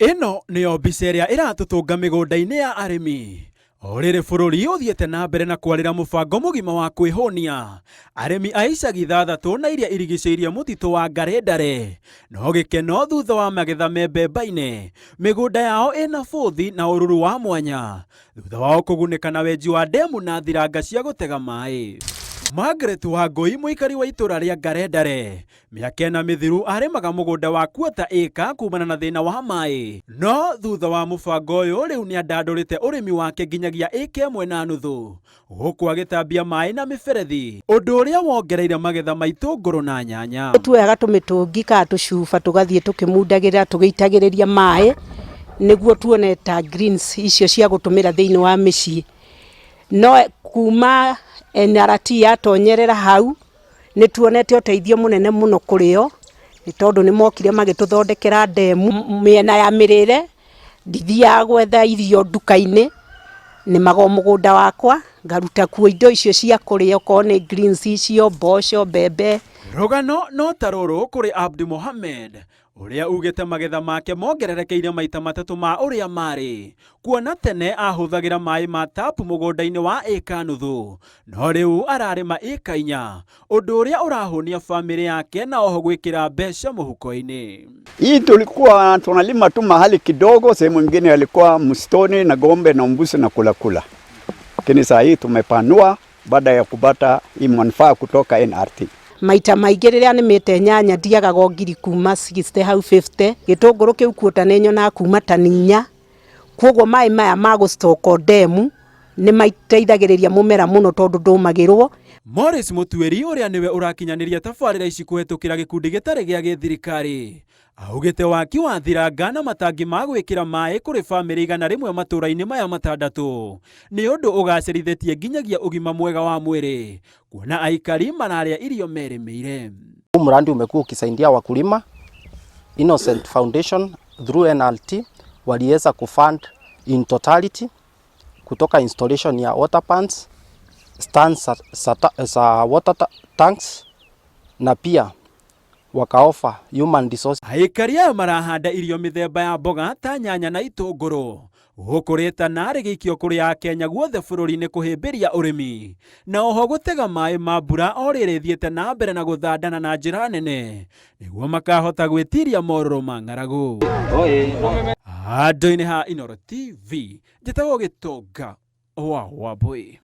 Ĩno nĩyo mbica ĩrĩa ĩratũtũnga mĩgũnda-inĩ ya arĩmi. O rĩrĩ bũrũri ũthiĩte na mbere na kwarĩra mũbango mũgima wa kwĩhũnia, arĩmi a icagi ithathatũ na iria irigicĩirie mũtitũ wa Ngarendare no gĩkeno thutha wa magetha me mbemba-inĩ, mĩgũnda yao ĩna bũthi na ũruru wa mwanya thutha wao kũgunĩka na wenji wa ndemu na thiranga cia gũtega maĩ. Margaret Wangũi mũikari wa itũra rĩa Ngarendare Mĩaka ĩna mĩthiru arĩmaga mũgũnda wa kuota ĩka kumana na thĩna wa maĩ. No thutha wa mũbango ũyũ rĩu nĩandandũrĩte ũrĩmi wake nginyagia ĩka ĩmwe na nuthu gũkũ agĩtambia maĩ na mĩberethi ũndũ ũrĩa wongereire magetha ma itũngũrũ na nyanya. Tuoyaga tũmĩtũngi kana tũcuba tũgathiĩ tũkĩmundagĩra tũgĩitagĩrĩria maĩ nĩguo tuone ta greens icio cia gũtũmĩra thĩinĩ wa mĩciĩ. No kuma NRT yatonyerera hau Nĩ tuonete ũteithio mũnene mũno kũrĩ o, nĩ tondũ nĩ mokire magĩtũthondekera ndemu mĩena ya mĩrĩre, ndithiaga gwetha irio nduka-inĩ, nĩmaga o mũgũnda wakwa, ngaruta kuo indo icio cia kũrĩa okorwo nĩ greens icio, mboco, mbembe. Rũgano no ta rũrũ kũrĩ Abdi Mohamed, ũrĩa ugĩte magetha make mongererekeire maita matatũ ma ũrĩa marĩ, kuona tene ahũthagĩra maĩ ma tapu mũgũnda-inĩ wa ĩka nuthu, no rĩu ararĩma ĩka inya, ũndũ ũrĩa ũrahũnia famĩlĩ yake na oho gwĩkĩra mbeca mũhuko-inĩ. Hii tulikuwa tunalima tu mahali kidogo, sehemu nyingine alikuwa msitoni na gombe na mbuzi na kula kula, lakini saa hii tumepanua baada ya kupata hii manufaa kutoka NRT. Maita maingĩ rĩrĩa nĩmĩte nyanya ndiagaga o ngiri kuma 60 hau 50, gĩtũngũrũ kĩu kuota nĩ nyonaga kuma tani inya, kwoguo maĩ maya ma gũ stock ndemu nĩ mateithagĩrĩria mũmera mũno tondũ ndũmagĩrwo. Morris Mũtuĩri ũrĩa nĩwe ũrakinyanĩria tabarĩra ici kũhetũkĩra gĩkundi gĩtarĩ gĩa gĩthirikari Augĩte waki wa thiranga na matangi ma gwĩkĩra maĩ kũrĩ bamĩrĩ 100 matũra-inĩ maya matandatũ nĩ ũndũ ũgacĩrithĩtie nginyagia ũgima mwega wa mwĩrĩ kuona aikari mararĩa irio merĩmĩire. Huu mradi umekuwa ukisaidia wakulima. Innocent Foundation through NRT waliweza kufund in totality kutoka installation ya water pans, stands za water tanks na pia wakaofa human resource. Aikari aya marahanda irio mĩthemba ya mboga ta nyanya na itũngũrũ gũkũ rĩtana rĩgĩikio kũrĩ Akenya guothe bũrũri-inĩ kũhĩmbĩria ũrĩmi na oho gũtega maĩ ma mbura o rĩrĩ ĩthiĩte na mbere na gũthandana na njĩra nene nĩguo makahota gwĩtiria morũrũ ma ng'aragu. Handũ-inĩ ha Inooro TV, njĩtagwo Gĩtonga wa Wambũi.